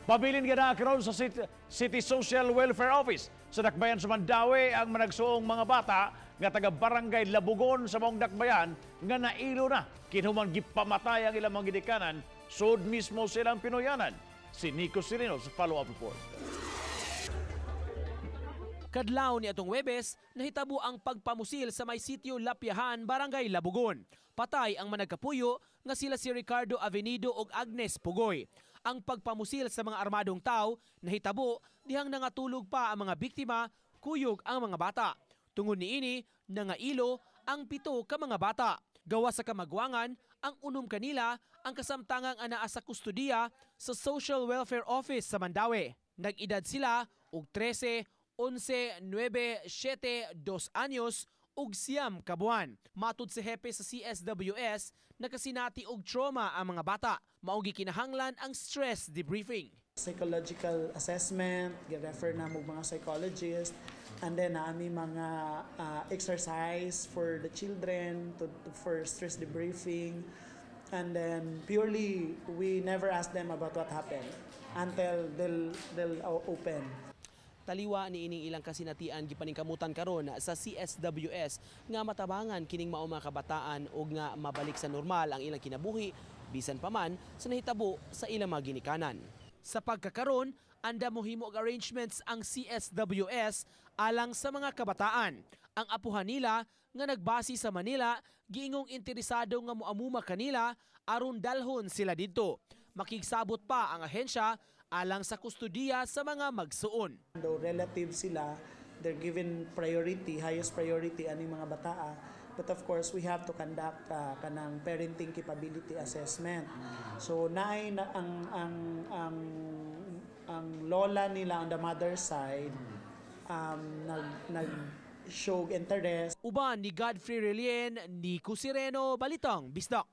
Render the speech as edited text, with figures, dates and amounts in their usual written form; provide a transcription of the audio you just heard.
Pabilin gid karon sa City Social Welfare Office sa Dakbayan sa Mandaue ang managsuong mga bata nga taga Barangay Labugon sa maong Dakbayan nga nailo na kinhuman gipamatay ang ilang mga ginikanan sud mismo silang pinuyanan. Si Nico Sirino sa follow-up report. Kadlaw ni atong Webes, nahitabo ang pagpamusil sa may sitio Lapyahan, Barangay Labugon. Patay ang managkapuyo nga sila si Ricardo Avenido ug Agnes Pugoy. Ang pagpamusil sa mga armadong tao nahitabo dihang nangatulog pa ang mga biktima, kuyog ang mga bata. Tungod niini, nangailo ang 7 ka mga bata. Gawa sa kamagwangan, ang 6 kanila ang kasamtangang anaa sa kustudiya sa Social Welfare Office sa Mandaue. Nag-edad sila og 13, 11, 9, 7, 2 anyos ug 9 ka buwan. Matud sa hepe sa CSWS, nakasinati og trauma ang mga bata. Mao gikinahanglan ang stress debriefing. Psychological assessment, gi-refer na mo mga psychologist, and then naami mga exercise for the children for stress debriefing. And then purely, we never ask them about what happened until they'll open. Taliwa ni ining ilang kasinatian, gipaningkamutan karon sa CSWS nga matabangan kining mao mga kabataan og nga mabalik sa normal ang ilang kinabuhi bisan pa man sa nahitabo sa ilang mga ginikanan. Sa pagkakaron, andam mohimo og arrangements ang CSWS alang sa mga kabataan. Ang apuhan nila nga nagbase sa Manila giingong interesado nga moamuma kanila aron dalhon sila didto. Makigsabot pa ang ahensya alang sa kustudiya sa mga magsuon. Though relative sila, they're given priority, highest priority ani mga bataa. But of course, we have to conduct kanang parenting capability assessment. So naay na ang lola nila on the mother side nag show interest. Uban ni Godfrey Relien, Nico Sireno, Balitang Bisdak.